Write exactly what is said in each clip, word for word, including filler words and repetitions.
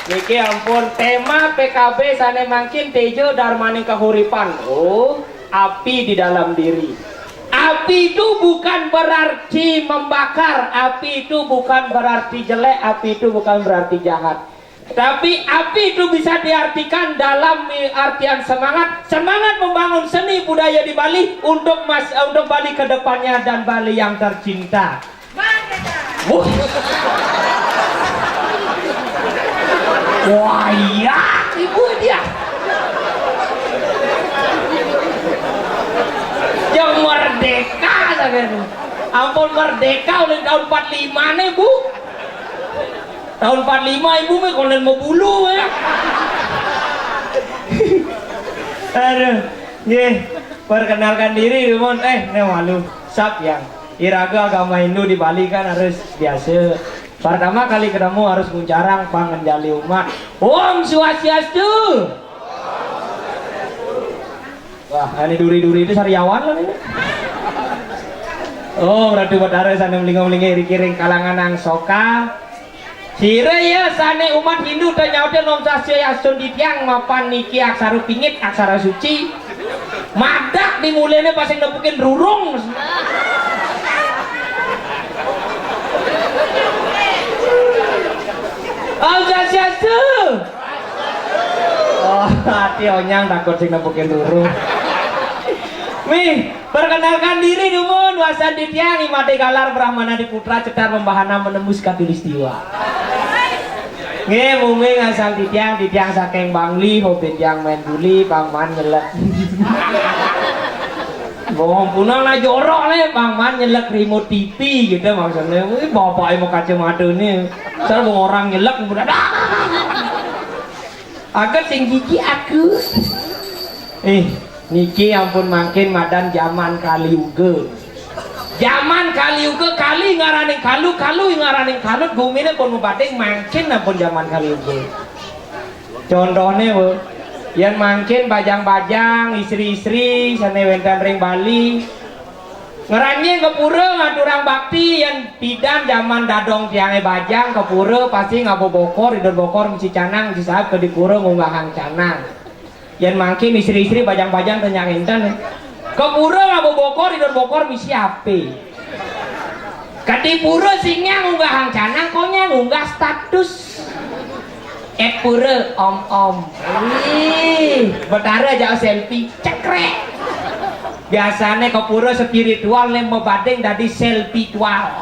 Niki ampun tema P K B sane mangkin tejo darmaning kahuripan. Oh, api di dalam diri. Api itu bukan berarti membakar, api itu bukan berarti jelek, api itu bukan berarti jahat. Tapi api itu bisa diartikan dalam artian semangat, semangat membangun seni budaya di Bali untuk mas untuk Bali ke depannya dan Bali yang tercinta. Wuh. Wah, iya, ibu dia. Yang merdeka saja nih. Ampun merdeka oleh tahun empat lima nih, Bu. Tahun empat lima ibu mah konen mau bulu ya. Aduh, ye, perkenalkan diri, Mon. Eh, ini malu. Sap yang iraga agama Hindu di Bali kan harus biasa. Pertama kali ketemu harus nguncarang pangenjali umat. Om Swastiastu. Wah, ini duri-duri itu sariawan lah ini. Oh, berarti betara sana melinga-melinga iri kiring kalangan angsoka. Sira ya sane umat Hindu tanyautin Om Swastiastu titiang mapan niki aksara pingit, aksara suci. Madak di mulene pasing nepukin rurung. Om Swastiastu. Oh, hati onyang takut sing nepukin rurung. Mih, perkenalkan diri dumun, wasan titiang Imade Galar Brahmana Diputra cetar membahana menembus katulistiwa. Nggih, muming asal titiang, titiang saking Bangli, hobi tiang main guli, Bang Man nyelek. Wong punang lah jorok nih, Bang Man nyelek remote T V gitu maksudnya. Wih, bapaknya mau kacamata nih. Misal orang nyelek, udah dah. Aku sing jijik aku. Eh, niki ampun mangkin madan zaman Kali Yuga. Zaman Kali Yuga, kali ngaraning kalu, kalu ngaraning kalut, gumine pun mubading mangkin ampun zaman Kali Yuga. Contohnya, Bu, yang mangkin bajang-bajang, istri-istri, sane wenten ring Bali, Ngranjing ke pura ngaturang bakti, yen pidan jaman dadong tiange bajang ke pura pasti ngaba bokor, idur bokor misi canang, misi saep ke di pura ngunggahang canang. Yen mangkin istri-istri bajang-bajang tanya ngenten. Ke pura ngaba bokor, idur bokor misi ape? Ke di pura sing ngunggahang canang, kok ngunggah status. Et pura om-om. Ih, betara jauh selfie, cekrek. Biasane ke pura spiritual, nek mebading dadi selfie tual.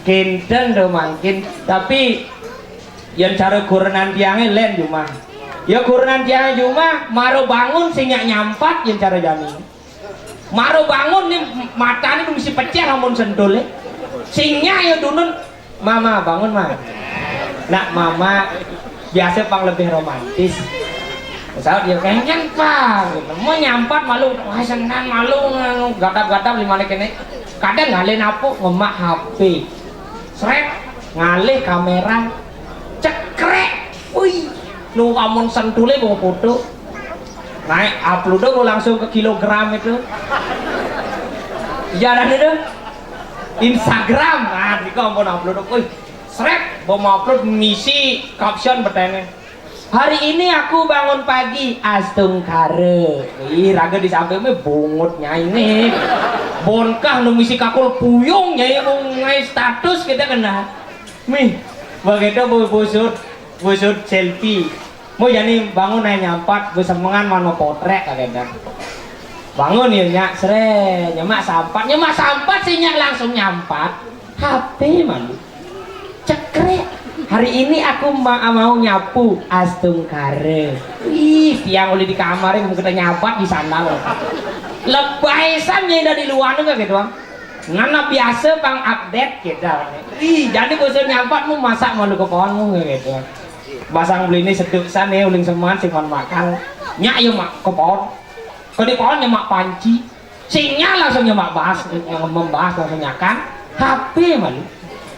Kinten do mangkin, tapi yen cara kurenan tiange len jumah. Ya kurenan tiange jumah, maro bangun sing nyak nyampat yen cara jani. Maro bangun nih, matane mesti pecah amun sentule. Sing nyak ya dunun, "Mama, bangun, Ma." Nak mama biasa pang lebih romantis. Saat dia kenyang pang, gitu. Mau nyampat malu, wah senang malu, gatap-gatap lima kene. Kadang ngalih napu, ngemak H P. Srek, ngalih kamera. Cekrek. Wih, nu amun sentule bawa foto. Naik upload dong langsung ke kilogram itu. Iya dan itu Instagram. Nah, niku ampun upload. Wih, srek, bawa upload misi caption betene. "Hari ini aku bangun pagi, astungkara." Ih, raga di samping me bungut nyai nih. Bonkah nu misi kakul puyung nyai mau ngai status kita kena. Mih, begitu bu busut, busut selfie. Mau jani bangun ae nyampat, bu semengan man mau potrek kagak. Bangun ya nyak, sre, nyemak sampat, nyemak sampat sih nyak langsung nyampat. H P malu. Cekrek. "Hari ini aku ma- mau nyapu, astungkara." Ih, tiang uli di kamar ini kita nyapat di sandal. Lebay san nyai dari luar nggak gitu, Bang. Ngana biasa pang update gitu. Ih, jadi bosan nyampat mu masak malu ke pohonmu gitu. Basang beli ini seduk san ya, uling semuan sing man makan. Nyak ya mak ke pohon. Ke di pohon nyemak panci. Sing nyak langsung nyemak bahas, membahas langsung nyakan. H P malu.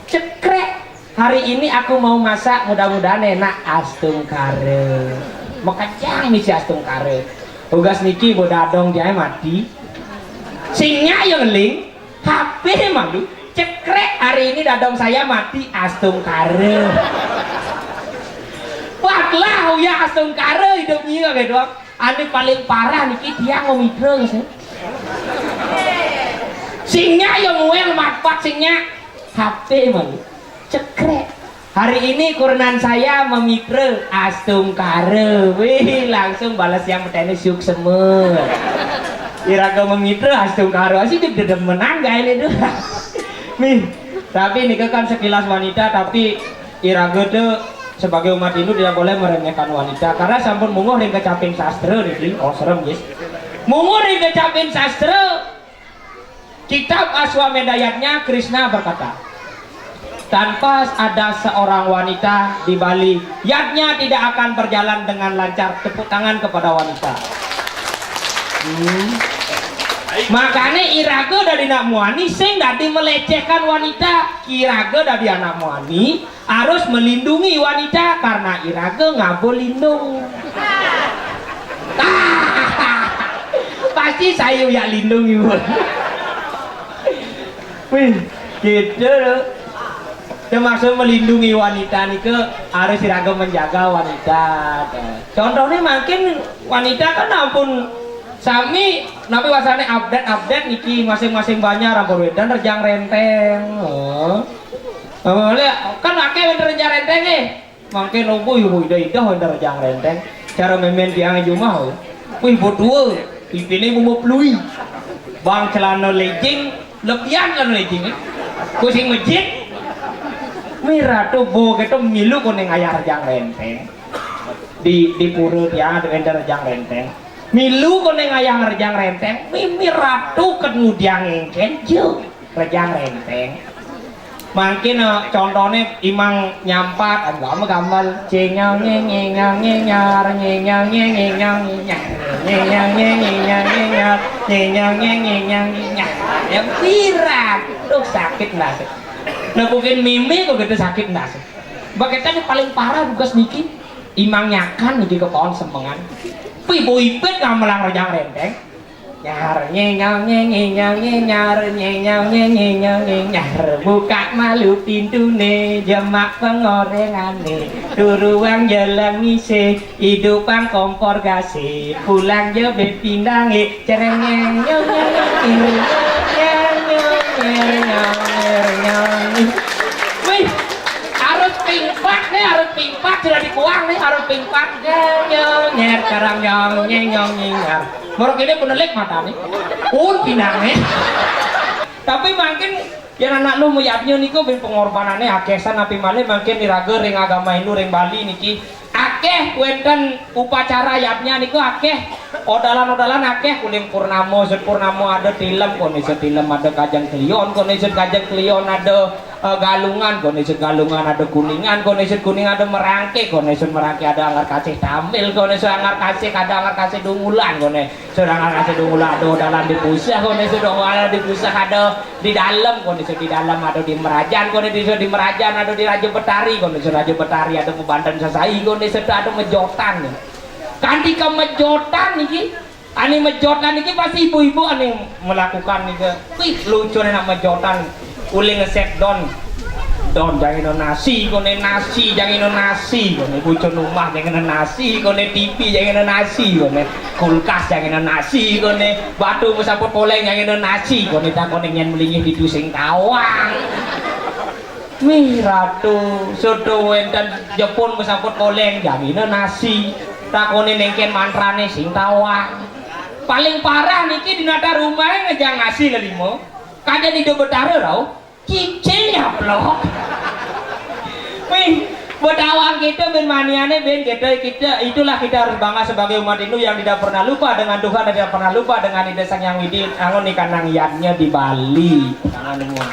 Cekrek. "Hari ini aku mau masak, mudah-mudahan enak, astungkara." Mekejang nih si astungkara. Tugas niki bodadong dia mati. Sing nyak ya ngeling. H P malu. Cekrek, "Hari ini dadong saya mati, astungkara." Astungkara hidup nyi kok gitu. Anu paling parah niki tiang memitra sih. Sing nyak ya muel matpat sing nyak H P man. Cekrek. Hari ini kurenan saya memitra astungkara. Wih, langsung balas yang petene siuk semer. Iraga memitra astungkara sih dedemenan gaene tuh. Nih, tapi ini kan sekilas wanita, tapi iraga tuh sebagai umat Hindu tidak boleh meremehkan wanita karena sampun munggah ring kecaping sastra niki. Oh, serem, guys. Munggah ring kecaping sastra, kitab Aswamedha Yadnya, Krishna berkata, tanpa ada seorang wanita di Bali, yadnya tidak akan berjalan dengan lancar. Tepuk tangan kepada wanita. Hmm. Makanya iraga dadi anak muani sing dadi melecehkan wanita. Iraga dadi anak muani harus melindungi wanita karena iraga ngaba lindung. Pasti saya ya lindung ibu. Wih, gitu loh. Termasuk melindungi wanita nih ke harus iraga menjaga wanita. Contohnya makin wanita kan ampun sami napi wasane update-update niki masing-masing banyak rampur wedan rejang renteng. Oh. Kan akeh wedan rejang renteng nih. Mangke nopo ibu ida-ida wénten rejang renteng. Cara memen tiang jumah. Wih, bo tua. Pipine mau plui. Bang celana lejing, lebihan celana lejing. Ku sing mejit. Miratu bo keto milu kuning ayah rejang renteng. Di di pura tiang ada wénten rejang renteng. Milu kuning ayah rejang renteng. Mimi ratu kemudian ngengken jo. Rejang renteng. Mangkin eh, contohnya imang nyampat, aduh lama gambar. Cenyong nyeng nyenyong nyenyar, nyenyong nyeng nyenyong nyenyar, nyenyong nyeng nyenyong nyenyar, nyenyong nyeng nyenyong nyenyar. Ya pirat. Duh sakit ndak sih. Nah mungkin mimi kok gitu sakit ndak sih. Bagaimana paling parah tugas niki. Imang nyakan niki ke pohon sempengan. Pi bo ipit ngamelang rejang renteng. Nyar nyenyong nyenyong nyenyar nyenyong nyenyong nyenyar buka malu pintune jemak pengorengane turuang jalan ngise idupang kompor gase pulang jebe pindange cereng nyenyong nyenyong nyenyong nyenyong nyenyong nyenyong. Wih, harus pingpak nih, harus pingpak sudah dikuang nih, harus pingpak nyenyong nyer terang nyong nyenyong nyenyar. Moro kene penelik matane. Pun pinange. Tapi mangkin yen anak lu muyabnya niku ben pengorbanane akeh san api malih mangkin iraga ring agama Hindu ring Bali niki akeh wenten upacara yadnya niku akeh odalan-odalan akeh kuning purnama sud purnama ada tilem kone sud tilem ada kajeng klion kone sud kajeng klion ada eh, galungan kone sud galungan ada kuningan kone sud kuning ada merangke kone sud merangke ada anggar kasih tamil kone sud anggar kasih ada anggar kasih dungulan kone Sedangkan kasih dulu ada dalam di pusat, kondisi dong ada di pusat ada di dalam, kondisi di dalam ada di merajan, kondisi di merajan ada di Raja Betari, kondisi Raja Betari ada pembantan sesai, kondisi ada mejotan. Kanti ke mejotan niki, ani mejotan niki pasti ibu-ibu ani melakukan nih ke. Wih, lucu nih nak mejotan. Uli ngeset don. Don jangan nasi kone nasi jangan nasi kone bucun rumah jangan nasi kone T V jangan nasi kone kulkas jangan nasi kone batu mesaput poleng jangan nasi kone tak kone nyen melingih di tusing tawang. Wih ratu soto wenten Jepun mesaput poleng jangan nasi tak kone nengken mantrane sing tawang. Paling parah niki di nata rumah ngejang nasi lelimo. Kada di do betara rau. Cicing nyaplok. Wih, bedawang kita ben maniane ben kita kita itulah kita harus bangga sebagai umat Hindu yang tidak pernah lupa dengan Tuhan dan tidak pernah lupa dengan Ida Sang Yang Widi angon ikan nang yadnya di Bali. Tangan semua.